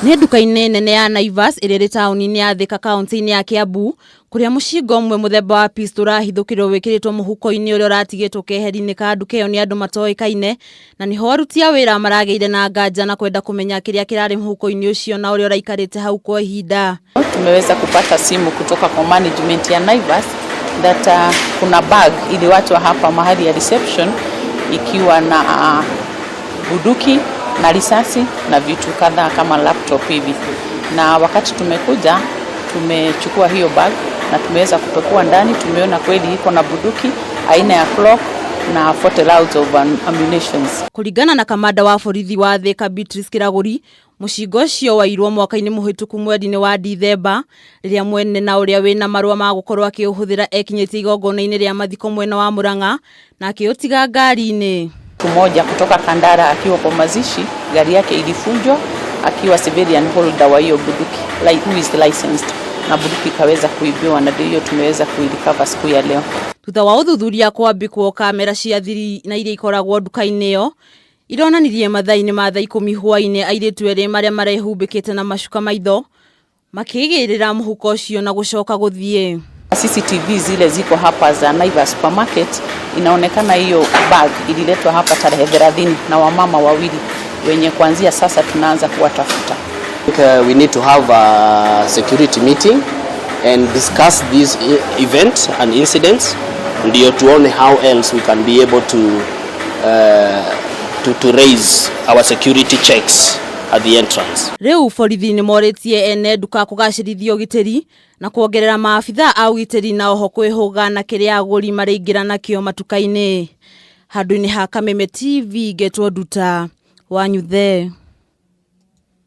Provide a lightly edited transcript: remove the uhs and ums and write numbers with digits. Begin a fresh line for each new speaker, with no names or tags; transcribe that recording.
Nĩ nduka-inĩ nene ya Naivas ĩrĩa ĩrĩ taũni-inĩ ya Thika kaunti-inĩ ya Kiambu kũrĩa mũcinga ũmwe mũthemba wa pistol ũrahithũkĩrwo wĩkĩrĩtwo mũhuko-inĩ ũrĩa ũratigĩtwo keheri-inĩ ka nduka ĩyo nĩ andũ matoĩkaine na nĩho aruti a wĩra maragĩire na nganja na kwenda kũmenya kĩrĩa kĩrarĩ mũhuko-inĩ ũcio na ũrĩa ũraikarĩte hau kwa ihinda.
Tumeweza kupata simu kutoka kwa management ya Naivas that kuna bag iliwachwa hapa mahali ya reception ikiwa na bunduki na risasi na vitu kadhaa kama laptop hivi, na wakati tumekuja tumechukua hiyo bag na tumeweza kupekua ndani, tumeona kweli iko na bunduki aina ya Glock na 40 rounds of ammunitions.
Kũringana na kamanda wa borithi wa Thika Beatrice Kĩragũri, mũcinga ũcio wairwo mwaka-inĩ mũhĩtũku mweri-inĩ wa Dithemba rĩrĩa mwene na ũrĩa wĩna marũa ma gũkorwo akĩũhũthĩra ekinyĩtie igongona-inĩ rĩa mathiko mwena wa Murang'a na akĩũtiga ngari-inĩ.
Mtu mmoja kutoka Kandara akiwa kwa mazishi, gari yake ilivunjwa akiwa civilian holder wa hiyo bunduki like, who is licensed, na bunduki ikaweza kuibiwa na ndio hiyo tumeweza kuirecover siku ya leo.
Thutha wa ũthuthuria kwambĩkwo kamera cia thiri na iria ikoragwo nduka-inĩ ĩyo ironanirie mathaa-inĩ ma thaa 10 hwaĩ-inĩ airĩtu erĩ marĩa marehumbĩkĩte na macuka maitho makĩigĩrĩra mũhuko ũcio na gũcoka gũthiĩ.
CCTV zile ziko hapa za Naivas supermarket, inaonekana hiyo bag ililetwa hapa tarehe 30 na wamama wawili wenye kuanzia sasa tunaanza kuwatafuta.
We need to have a security meeting and discuss this event and incidents ndio tuone how else we can be able to raise our security checks at the entrance.
Rĩu borithi nĩ morĩtie ene nduka kũgacĩrithia ũgitĩri na kuongerera maabitha a ũgitĩri na oho kwĩhũga na kĩrĩa agũri maraingĩra nakĩo matuka-inĩ. Handũ-inĩ ha Kameme TV ngetwo Nduta Wanyuthe.